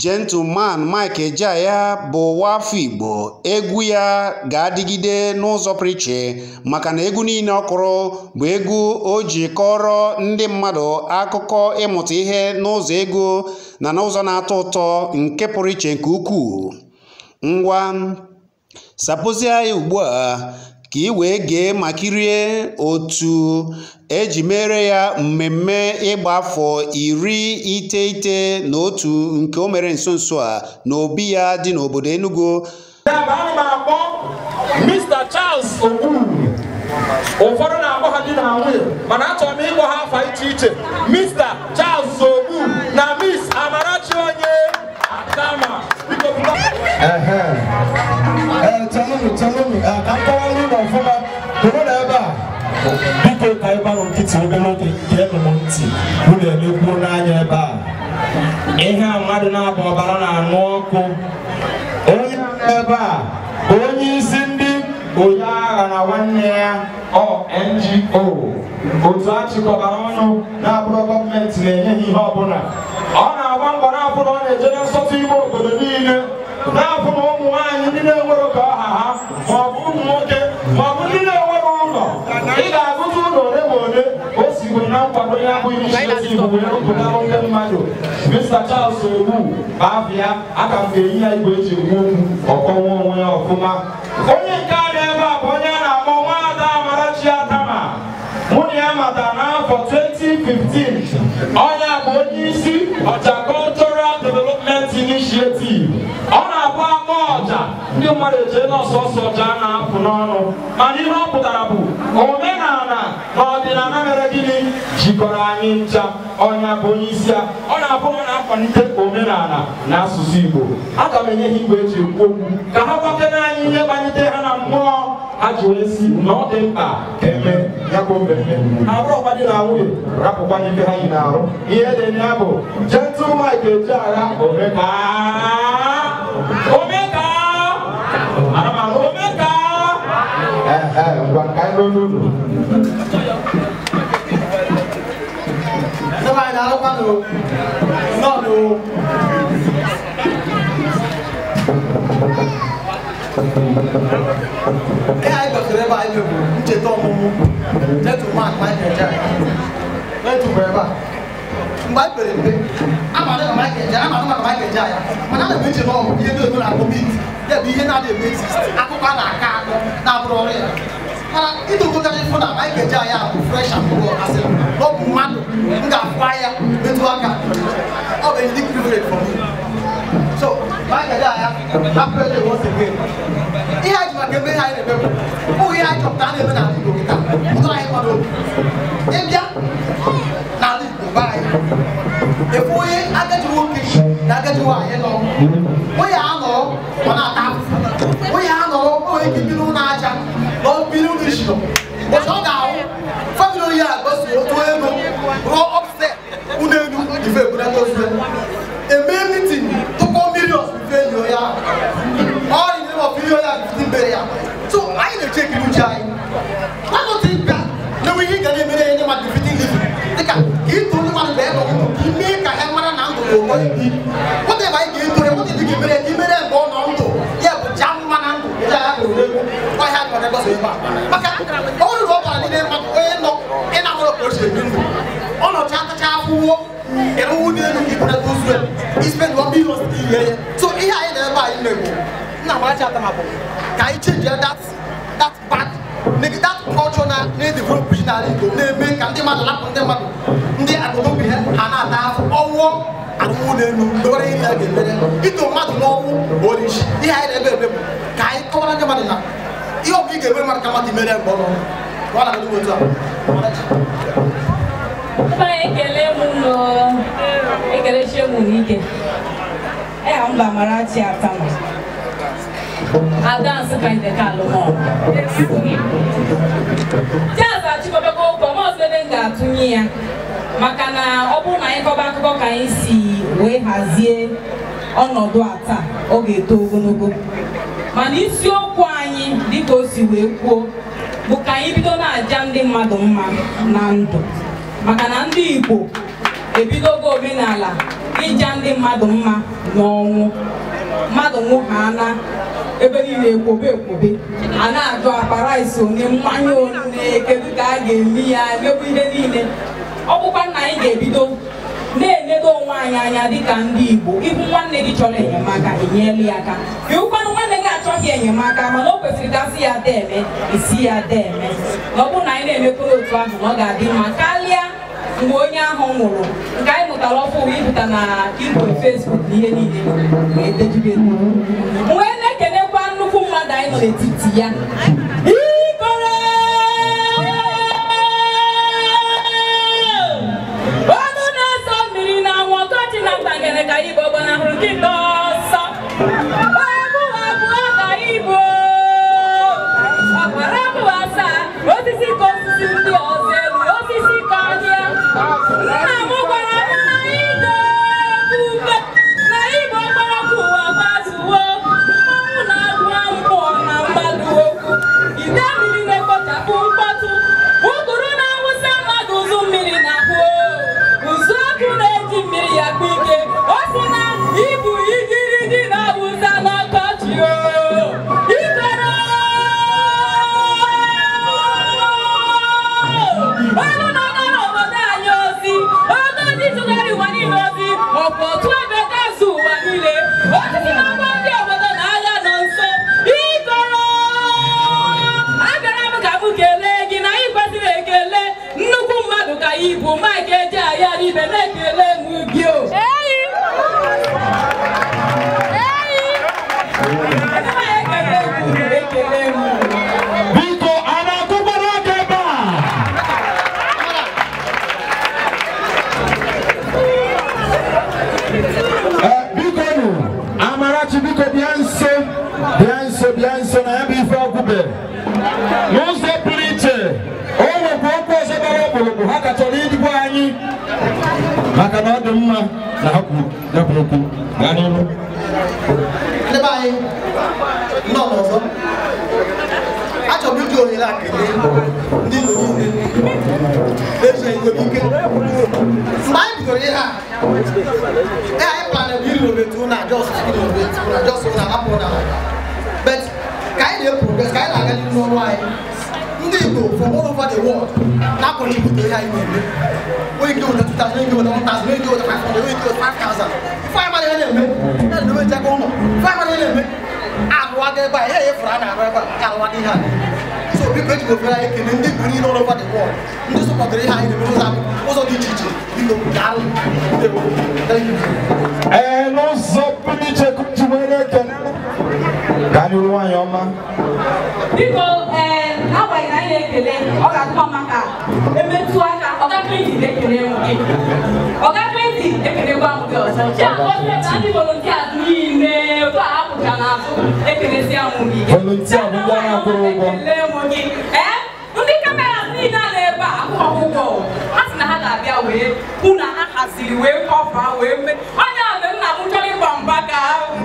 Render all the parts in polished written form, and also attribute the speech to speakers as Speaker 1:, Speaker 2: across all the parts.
Speaker 1: Gentleman Mike Ejeagha bụ nwaafọ Igbo. Egwu ya ga-adịgide n'ụzọ pụrụ iche maka na egwu niile ọ kụrụ bụ egwu o ji kọrọ ndị mmadụ akụkọ ịmụta ihe n'ụzọ ego na n'ụzọ na-atọ ụtọ nke pụrụ iche nke ukwuu. Ngwa, sapụzie ya ugbu a ka ị wee gee ma kirie otu eji mere ya mmemme ịgba afọ 91 nke o mere nso nso a n'obi ya dị n'obodo Enugu.
Speaker 2: Mr. Charles Ogbu, ụfọdụ na-akpọ ha di na nwunye, mana achọrọ m ịkpọ ha afa iche iche. Mr. Charles Ogbu na Miss Amarachi Onye Atama.
Speaker 3: Biko ka ebe ahụ nkịtị obere oge geenụ m ntị, unu elekwuo n'anya ebe a. Ihe a mmadụ na-abụ ọbara na-anụ ọkụ. Onye ebe a bụ onye isi ndị onye agha na nwanne ya ọ NGO, otu achịkọbara ọnụ na-abụrụ gọọmenti na-enye ha ihe ọbụla. Ọ na-agba mbọ na-afụ na ọ na-eje na nsọtụ ime obodo niile, na-afụ na ụmụ nwaanyị ndị na-enwere ka ọha ha, maọbụ ụmụ nwoke, maọbụ ndị na-enwere ụlọ. Ị ga-agụta ụlọ ole ma ole o sigoro na nkwado ya bụ initiative wee rụpụtara ndị mmadụ. Mr. Charles Ogbu bụ afọ ya, aka m ga-enye ya igwe eji ekwu okwu, ọkọnwa onwe ya ọfụma. Onye nke a na-ebe a bụ onye a na-akpọ Nwaada Amarachi Atama. Mụ na ya matara n'afọ 2015. Onye a bụ onye isi Ọja Cultural Development Initiative. Ọ na-abụ akpọ ọja, ndị mmadụ echee na ọsọsọ ọja na-apụ n'ọnụ, mana ihe ọ pụtara bụ omenala na ọdịnala mere gịnị jikọrọ anyị ncha. Ọnya bụ onye isi ya, ọ na-abụ ọ na-akwalite omenala na asụsụ Igbo. Aga m enye ha igwe eji ekwu okwu ka ha gwakene anyị ihe banyete ha na mmụọ ha ji wee si na ọ dị mkpa ka eme ya bụ mmemme. Ha bụrụkwa di na nwunye, rapụkwa ife ha yi n'arụ. Ihe dị ya bụ Gentle Mike Ejeagha omeka omeka omeka. Ngwa ka anyị n'olu.
Speaker 4: Ihe anyị gosiri ebe anyị bụ ncheta ọmụmụ Gentleman Mike Ejeagha. Ebe a mgbe anyị pere mpe, amara na Mike Ejeagha, amara maka Mike Ejeagha, mana ana m eche na ọ bụ ihe ndị otu na-akpọ mit, ya bụ ihe na-adị eme exist, akụkọ a na-akọ akọ na-abụrụ ọrụ ya. Mana idokọtara ịfụ na Mike Ejeagha bụ fresh and raw, asị na ọ bụ mmadụ m ga-afụ anya metụ aka, ọ bụ a unique privilege for me. So Mike Ejeagha, happy birthday once again. Ihe anyị ji maka eme ihe anyị na-eme bụ ihe anyị chọpụtara na-eme n'ala Igbo kịta, ụtọ anyị kwado ịbịa n'ala Igbo be anyị. Efu onye agadi nwoke na agadi nwaanyị nọ, onye a nọrọ ọ na-ata afụfụ, onye a nọrọ o nwere ike biri ụlọ aja na ọ biri ụlọ isi nọ. Ụbọchị ọ ga-ahụ famili onye a gbasoro otu ego rụọ upstairs ụlọ elu ife ebunata ozu eme meeting tụkọ millions ife enyi onye ahụ. All in the name of million and 15 billion. So anyị na-eche ekiri uche anyị. Nwanne ịbịa na-enwe ihe ị ga na-emere ya ndị mmadụ fifteen living dịka ka ịtụ ndị mmadụ bee nọ ndụ ka ime ka ha mara na ndụ bụ ụtọ ibi. Whatever anyị ga-eto ya, whatever ị ga-emere ya, ka imere ya mgbe ọ nọ ndụ, ya bụ ja mma na ndụ, ya ya bụ egwu. Ọhịa anyị nwere gosi ebe a. Maka ọ bụrụ na ọ bara n'ime mmadụ onye nọ ị na-ahụrụ ka o si ebi ndụ, ọ nọcha atacha afụwo ịrụwụ n'elu ka ibunata ozu ya, ispend 1 million ihe ya. So ihe anyị na ebe anyị na-egbu nna Amarachi Atama bụ ka anyị change that bad that culture na na-edevelop n'ala Igbo na-eme ka ndị mmadụ lapụ ndị mmadụ ndị agbata obi ha ha na-ata afụ ọnwụọ arụwụ n'elu mewara ihe a ga-emere ito mmadụ n'ọnwụ bụ isi. Ihe anyị na-ebe ebe bụ ka anyị kọwara ndị mmadụ na ihe ọ bụla ị ga-emere mmadụ ka mmadụ mere mgbe ọ nọ ọ na-adị otu a.
Speaker 5: Ekele m nụ, ekelechie m n'ike. Mba Amarachi Atama. Ada Nsụka Ndeka Alụmọ. Jazz achịkọbago okwu, ọma ọzọ ebe m ga-atụnye ya maka na ọ bụrụ na anyị kọba akụkọ ka anyị si wee hazie ọnọdụ a taa, ọ ga-eto ogologo. Mana isiokwu anyị dịka o si wee kwuo bụ ka anyị bido na-aja ndị mmadụ mma na ndụ, maka na ndị Igbo ebidogo omenala ịja ndị mmadụ mma n'ọnwụ mmadụ nwụhana ebe niile ekwobe ekwobe a na-ajụ akpa rice onye mmanya onye kedu ka a ga-eme ya emekwa ihe niile ọ bụkwa na anyị ga-ebido na-enedo onwe anyị anya dịka ndị Igbo ịhụ nwanne gị chọrọ enyemaka enyela ya aka ịhụkwanụ nwanne gị achọghị enyemaka mana o kwesịrị ka asị ya deme esi ya deme na ọ bụrụ na anyị na-emekwa otu ahụ na ọ ga-adị mma karịa mgbe onye ahụ nwụrụ nke anyị mụtara ọfụ ịpụta na igwe Facebook na ihe niile wee dejube wee na-ekenekwa nnukwu mmadụ anyị nọ n'etiti ya Ikoro ọnụ na-asọ mmiri na anwụ ọkọchị na ntangere ka Igbo gbanahụrụ nkịta ọsọ abụọ abụọ ka Igbo ọkpara abụọ asaa osisi ka osisi ndị ọzọ elu osisi ka ọhịa nna m gwara m na Igbo ebube na Igbo gbara ụwa gbazuo mmanwụ na-agwa mmụọ na mmadụ okwu ide mmiri na-ekpochapụ mkpọtụ ụgụrụ na-awụsa mmadụ ụzụ mmiri na-ahụ ụzụ ọkụ na-eji mmiri ya kpa ike o si na ibu igirigi na-awụsa n'ọkọchị o Ikoro ọnụ na-agara obodo anyị ozi ogozi tụgharị ụwa niile ozi ọkwa otu ebe gazu ụwa niile osisi na-agba ndị obodo na agha nọ nso Ikoro abịara m ka m kelee gị na anyị kwesịrị ekele nnukwu mmadụ ka Igbo Mike Ejeagha ibe na-ekele m gị o ekele m
Speaker 3: Biko a na-akụkwara aka ebe a? Biko nụ, Amarachi biko bịa nso bịa nso bịa nso na ya bụ ife ọkwụbe n'ụzọ pụrụ iche o nwekwa okwu ọzọ gbara ọkpụrụkpụ ha ka chọrọ ịdịgwa anyị maka na ọ dị mma na ha kwuru ya bụ okwu gaa n'ihu.
Speaker 4: Ndị be anyị nọ n'ọzọ achọrọ m iji ohere a kelee ndị Igbo niile na-eji igwe ike mgbe anyị bidoro ihe a anyị planere bụ irelocate na just irelocate na just na hapụ na but ka anyị na-eprogress ka anyị na-aga n'ihu n'ọrụ anyị ndị Igbo from all over the world na-akọntribute ihe anyị na-eme onye ike weta 2000 onye ike weta 1000 onye ike weta 500 onye ike weta 5000 ife anyị mara ihe na-eme ya na-edobe nchekwa ụlọ ife anyị mara ihe na-eme arụwaga ebe a ihe efuru a na-arụ ebe a arụwaga ihe a so biko eji ofere anyị ekele ndị Igbo niile all over the world ndị sọpọtụrụ ihe anyị na-eme n'ụzọ dị iche iche biko daalụ ndewo thank you.
Speaker 3: Ee, n'ụzọ pụrụ iche ka ji were ekele gaa n'ihu nwaanyị ọma.
Speaker 5: Biko n'agbanyeghị na anyị na-ekele ọ ga-adịkwa maka emetụ aka Ọga Clinton ekele m gị Ọga Clinton ekelekwa m gị ọzọ Chiagozie na ndị volunteers niile otu a hapụcha n'azụ ekelesia m gị
Speaker 3: Volunteer bụ ndị a na-akwụrụ ụgwọ.
Speaker 5: Ekele m gị ndị kamera niile a na-ebe a akwụghị ụgwọ ha sị na ha ga-abịa wee hụ na ha haziri wee kọfa wee mee onye a nna m chọrọ ịgba mba ka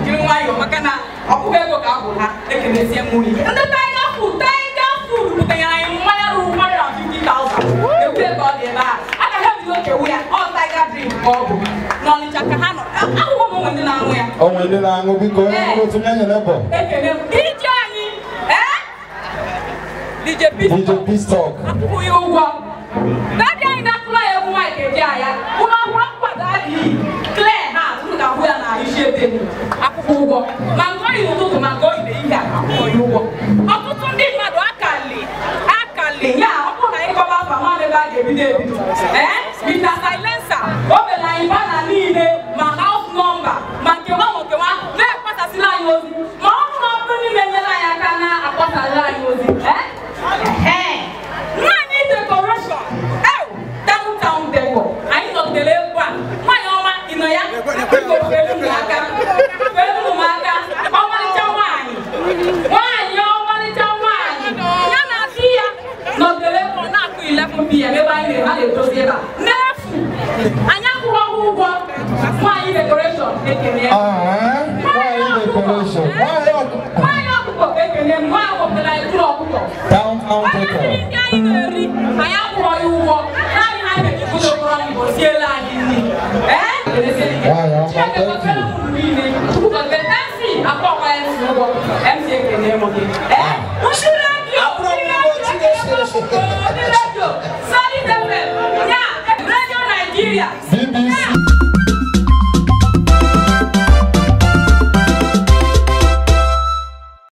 Speaker 5: jiri nwayọọ maka na ọ bụghị ego ka a gwụrụ ha ekelesie m gị ndị Tiger Food Tiger Food butenyere anyị mmanya ruru 150,000 ewude ka ọ dị ebe a agaghị ebido kewu ya ọ Tiger Drink ka ọ bụ n'Ọnịcha ka ha nọ ahụhụ m onwe ndị na-aṅụ ya
Speaker 3: O nwere ndị na-aṅụ biko onye ṅụrụ otu ya nyere bụ
Speaker 5: ekele m DJ anyị DJ
Speaker 3: DJ
Speaker 5: Pistol
Speaker 3: Pistok
Speaker 5: akwụghị ụgwọ daddy anyị na-akụla ya egwu Mike Ejeagha ụlọ akwụkwọ nkwado adịghị clear ha unu ga-ahụ ya na isi ebe akwụkwọ ụgwọ ma nke oyi n'ụtụtụ ma nke oyi n'ehihie akwụkwọ ya ụgwọ ọtụtụ ndị mmadụ akali akali ya ọ bụrụ na anyị kọba afa ma ebe a ga-ebido ebido Mr. Silencer o mere anyị bana niile ma house number ma nkewa ma nkewa na-ekpasasịla anyị ozi ma ọ bụrụ na ọ bụrụ n'ime nyere anyị aka na-akpọsasịla anyị ozi nwaanyị decoration downtown decor anyị nọgidere egwu a nwaanyị ọma ị nọ ya biko felu m aka felu m aka ọmalịcha nwaanyị nwaanyị ọmalịcha nwaanyị ya na di ya nọgidere egwu ọ na-akụ 11 p.m. ebe anyị na-edozi ebe a n'efu anyị akwụghị ụgwọ nwaanyị decoration ekene ya
Speaker 3: Nwaanyị decoration
Speaker 5: nwaanyị ọkụkọ ekene m nwaanyị wepụtara anyị ụlọ ọkụkọ
Speaker 3: downtown
Speaker 5: onye
Speaker 3: decor
Speaker 5: mmiri ndị anyị na-eri anyị akwụghị ụgwọ naanị ha na-eji kwụrụ okporo anyị siela anyị nri kenesie ike. Chineke gọziere m unu niile. Chukwu gọziere MC akpọkwa MC ụgwọ. MC ekene m gị.